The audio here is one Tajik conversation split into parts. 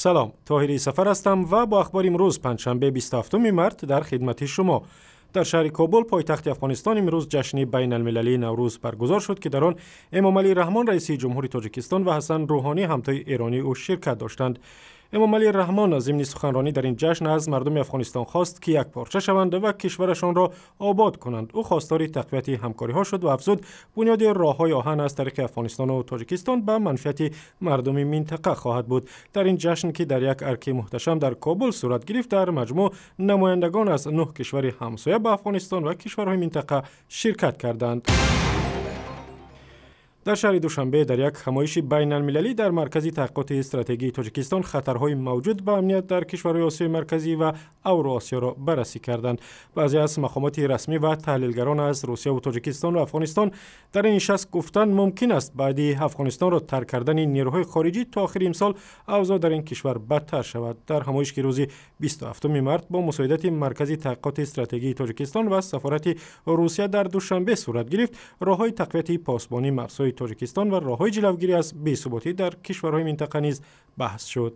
Салом, Тоҳири Сафар ҳастам ва бо ахбори имрӯз, панҷшанбе, 27 март, дар хидмати шумо. Дар шаҳри Кобул, пойтахти Афғонистон, имрӯз ҷашни байналмилалии Наврӯз баргузор шуд, ки дар он Эмомалӣ Раҳмон, раиси ҷумҳури Тоҷикистон, ва Ҳасан Рӯҳонӣ, ҳамтои эронии ӯ, ширкат доштанд. Эмомалӣ Раҳмон зимни суханронӣ дар ин ҷашн аз мардуми Афғонистон хост, ки якпорча шаванд ва кишварашонро обод кунанд. Ӯ хостори тақвияти ҳамкориҳо шуд ва афзуд, бунёди роҳҳои оҳан аз тариқи Афғонистон ва Тоҷикистон ба манфиати мардуми минтақа хоҳад буд. Дар ин ҷашн, ки дар як арки муҳташам дар Кобул сурат гирифт, дар маҷмӯъ намояндагон аз 9 кишвари ҳамсоя ба Афғонистон ва кишварҳои минтақа ширкат карданд. Дар шаҳри Душанбе дар як ҳамоиши байналмилалӣ дар Маркази таҳқиқоти стратегии Тоҷикистон хатарҳои мавҷуд ба амният дар кишварҳои Осиёи Марказӣ ва Авроосиёро баррасӣ карданд. Баъзе аз мақомоти расмӣ ва таҳлилгарон аз Русия ва Тоҷикистон ва Афғонистон дар ин нишаст гуфтанд, мумкин аст баъди Афғонистонро тарк кардани нерӯҳои хориҷӣ то охири имсол авзоъ дар ин кишвар бадтар шавад. Дар ҳамоиш, ки рӯзи 27 март бо мусоидати Маркази таҳқиқоти стратегии Тоҷикистон ва сафорати Русия дар Душанбе сурат гирифт, роҳҳои тақвияти посбонии марзҳои Тоҷикистон ва роҳҳои ҷилавгирӣ аз бесуботӣ дар кишварҳои минтақа низ баҳс шуд.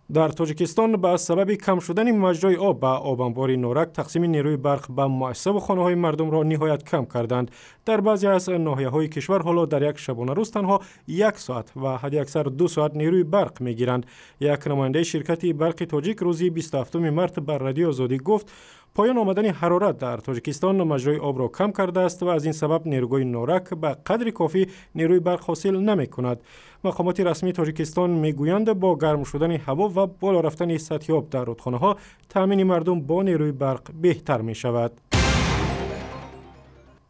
Дар Тоҷикистон ба сабаби кам шудани маҷрои об ба обанбори Норак тақсими нерӯи барқ ба муассисаву хонаҳои мардумро ниҳоят кам карданд. Дар баъзе аз ноҳияҳои кишвар ҳоло дар як шабонарӯз танҳо 1 соат ва ҳадди аксар 2 соат нерӯи барқ мегиранд. Як намояндаи ширкати барқи тоҷик рӯзи 27 март ба Радиои Озодӣ гуфт, поён омадани ҳарорат дар Тоҷикистон маҷрои обро кам кардааст ва аз ин сабаб нерӯгоҳи Норак ба қадри кофӣ нерӯи барқ ҳосил намекунад. Мақомоти расмии Тоҷикистон мегӯянд, бо гарм шудани ҳаво ва боло рафтани сатҳи об дар рудхонаҳо таъмини мардум бо нерӯи барқ беҳтар мешавад.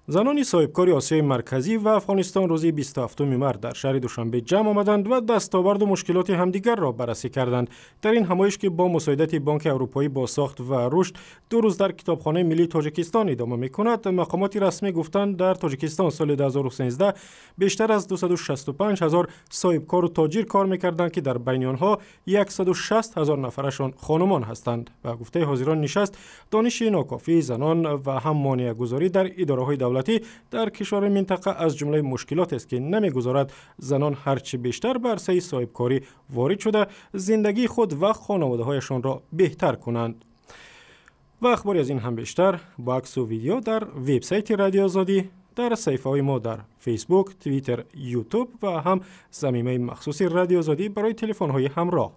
Занони соҳибкори Осиёи Марказӣ ва Афғонистон рӯзи 27 март дар шаҳри Душанбе ҷамъ омаданд ва дастоварду мушкилоти ҳамдигарро баррасӣ карданд. Дар ин ҳамоиш, ки бо мусоидати Бонки Аврупоӣ бо сохт ва рушд 2 рӯз дар Китобхонаи миллии Тоҷикистон идома мекунад, мақомоти расмӣ гуфтанд, дар Тоҷикистон соли 2013 бештар аз 265 ҳазор соҳибкору тоҷир кор мекарданд, ки дар байни онҳо 160 ҳазор нафарашон хонумон ҳастанд. Ба гуфтаи ҳозирон нишаст, дониши нокофии занон ва ҳам монеагузорӣ дар идораҳои давлатӣ дар кишварҳои минтақа аз ҷумлаи мушкилотест, ки намегузорад занон ҳарчи бештар ба арсаи соҳибкорӣ ворид шуда, зиндагии худ ва хонаводаҳояшонро беҳтар кунанд. Ва ахбори аз ин ҳам бештар бо аксу видео дар вебсайти Радиои Озодӣ, дар саҳифаҳои мо дар Фейсбук, Твиттер, Ютуб ва ҳам замимаи махсуси Радиои Озодӣ барои телефонҳои ҳамроҳ.